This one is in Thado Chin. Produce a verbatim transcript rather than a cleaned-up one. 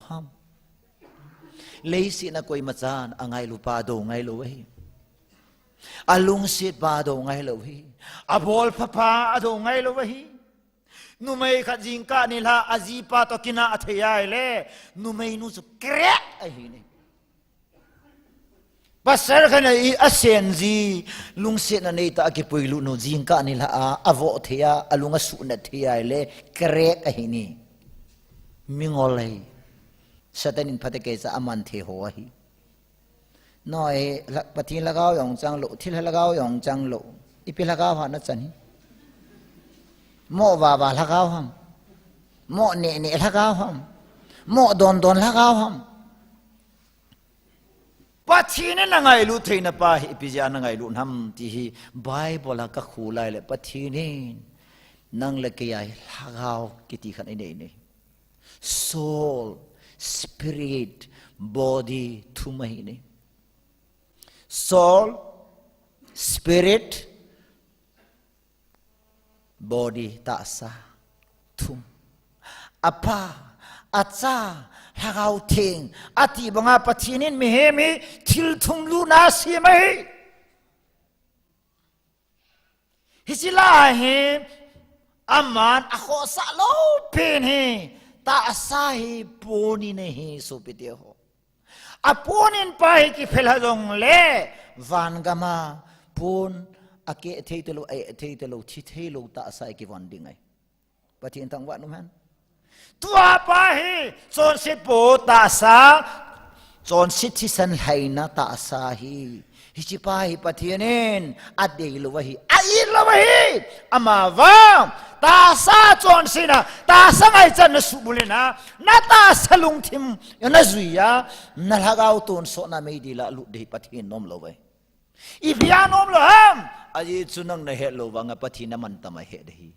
ham? Leiset a koimachan angailu pa adou ngailou ahi. Alungset pa adou ngailou ahi. Abolpha pa adou ngailou ahi. Numei khat jingkah nilhah ajipa toh kinah athei ahile, numeinu chu crack ahi ne. Pastor khat in asenji, lungsetna neitah a kipuilut nu jingkah nilhah a avoh thei a, alung asuhnat thei ahile, crack ahi ne. Mingol ahi. Satan in phatecha aman thei ho ahi. Noi, Pathen lhagao jong changlou, thilha lhagao jong changlou. Ipi lhagao ham nachan hi? Moh vava lhagao ham? Moh nehneh lhagao ham? Moh dondon lhagao ham? Pathen in angailut theina pa hi ipi jeh a nangailut ham ti hi Bible a kakhol ahile Pathen in nang le kei a hi lhagao kiti khat inei ne. Soul, spirit, body, thum ahi ne. Soul, spirit, body, tahsa, thum. Apa, Acha, Lhagao Theng ati banga Pathen in mihem hi thil thum lutna asem ahi. Hiche lah a hi aman akhohsah lou pen hi tahsa hi pon in ahi sopite ho. Apon in pa hi kiphel a jongle vangam a pon akeh thei talou, aeh thei talou, thi thei lou tahsa hi kivon ding ahi. Pathen thangvah in um hen. Tua pa hi chonset po tahsa, chonset thisan lhaina tahsa hi. Hiche pa hi Pathen in adeilou ahi, a-it lou ahi. Amavang tahsa chonsetna, tahsa ngaichatna subulhitna, natahsa lungthim najui a, nalhagao tonsotna meidil a lut ding hi Pathen nom lou ahi. Ipi a nom lou ham? Ajeh chu nang nahet lou vanga Pathen in amantam ahe ding ahi.